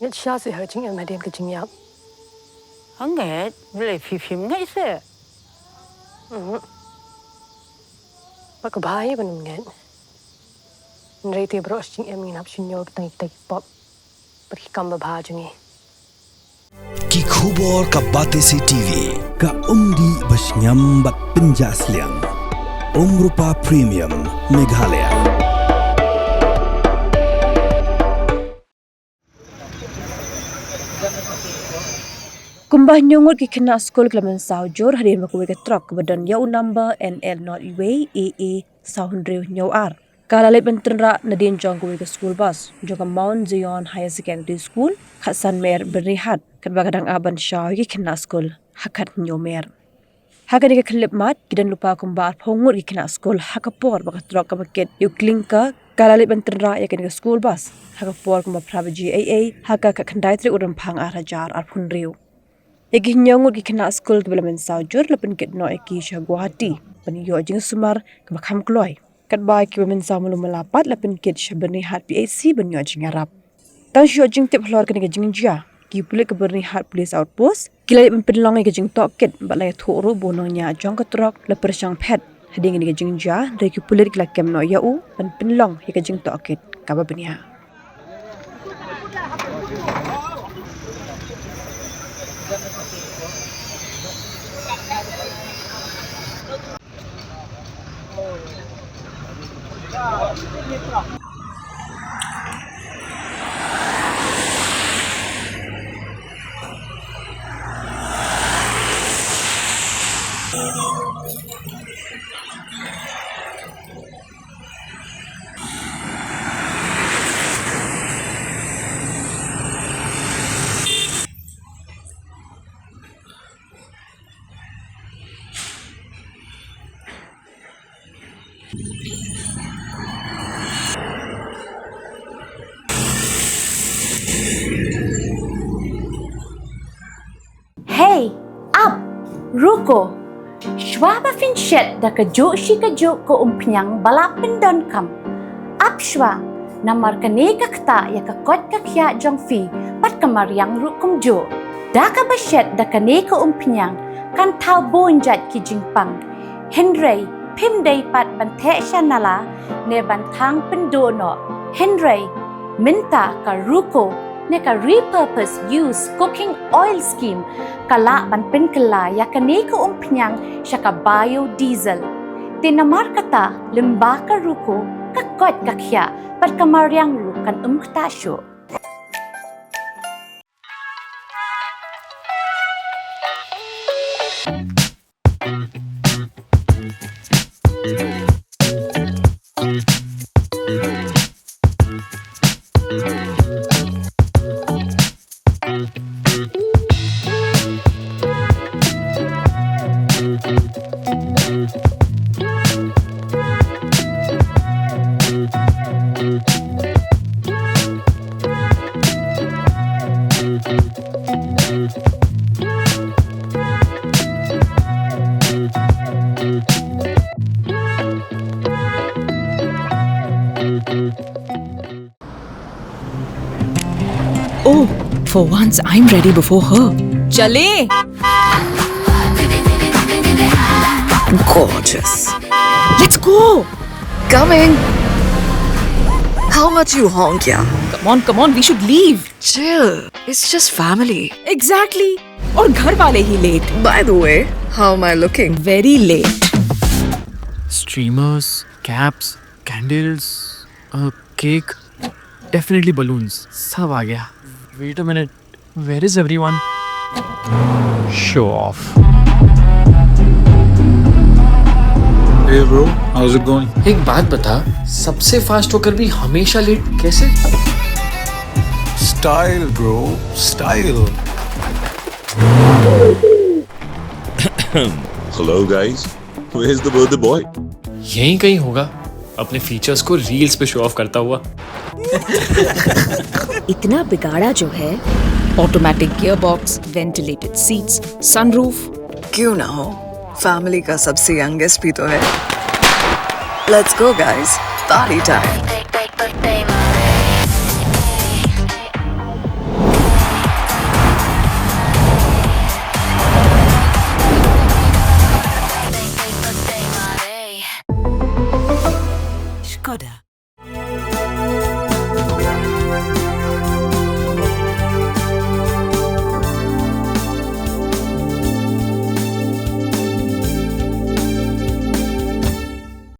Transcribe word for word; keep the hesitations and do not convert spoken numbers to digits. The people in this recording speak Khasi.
Ngeit shisha seh ha ka jingim hadien ka jingïap. Ngeit, balei phi phim ngeit seh? Mhm. Ba ka bha hi ban ym ngeit. Hynrei te baroh shi jingim ngin hap shu ñiew kita kita ki pop bad ki kam babha jong ngi. Ki khubor ka Batesi TV, ka umdih ba shngiam bad pynjah sliang. Umrupa Premium, Meghalaya. Kumba hynñiew ngut ki khynnah skul ki la mynsaw jur hadien ba kawei ka trok kaba don ïa u number N L not wei A A saw hynriew hynñiew ar ka la leit ban tynrah nadien jong kawei ka school bus jong ka Mount Zion Higher Secondary School, khatsan mer Byrnihat, katba ka dang ap ban shaw ïa ki khynnah skul ha khathynñiew mer. Ha kane ka khyllipmat, ki don lypa kumba arphew ngut ki khynnah skul ha ka por ba ka trok kaba kit ïa u clinker ka la leit ban tynrah ïa kane ka school bus ha ka por kumba phra baje eiei ha ka khatkhyndai tarik u Rymphang ar hajar arphew hynriew. Ïa ki hynñiew ngut ki khynnah skul kiba la mynsaw jur la pynkit noh ïa ki sha Guwahati ban ïoh jingsumar kaba kham kloi. Katba kiba mynsaw malu mala pat la pynkit sha Byrnihat P H C ban ïoh jingïarap. Tang shu ïoh jingtip halor kane ka jingjia, ki pulit ka Byrnihat Police Outpost ki la leit ban pynlong ïa ka jingtohkit bad la ïathuh ruh ba u nongñiah jong ka trok la pyrshang phet hadien kane ka jingjia, hynrei ki pulit ki la kem noh ïa u ban pynlong ïa ka jingtohkit kaba bniah. Hey, ap, ruko. Shuwa ba phin shet da kajuh shi kajuh ka umphniang ba la pyndonkam, ap shuwa, namar kane ka ktah ïa ka koit ka khiah jong phi bad ka mariang ruh kumjuh. Da kaba shet da kane ka umphniang kan thaw bun jait ki jingpang. Hynrei phim dei pat ban theh sha nala ne ban thang pynduh noh. Hynrei mynta ka ruko ne ka repurpose use cooking oil scheme ka lah ban pynkylla ïa kane ka umphniang sha ka biodiesel. Te namar kata, lyngba ka ruko, ka koit ka khiah bad ka mariang ruh kan ym ktah shuh. Oh, for once I'm ready before her. चले। Gorgeous. Let's go. Coming. How much you honk, yeah? Come on, come on, we should leave. Chill. It's just family. Exactly. और घर वाले ही late. By the way, how am I looking? Very late. Streamers, caps, candles, a cake, definitely balloons. सब आ गया. Wait a minute. Where is everyone? Show off. Hey bro, how's it going? एक बात बता, सबसे फास्ट होकर भी हमेशा लेट कैसे? Style, bro, style. Hello guys, where's the birthday boy? यहीं कहीं होगा, अपने फीचर्स को रील्स पे शो ऑफ करता हुआ. इतना बिगाड़ा जो है. Automatic gearbox, ventilated seats, sunroof. क्यों ना हो, फैमिली का सबसे यंगेस्ट भी तो है. Let's go guys, party time.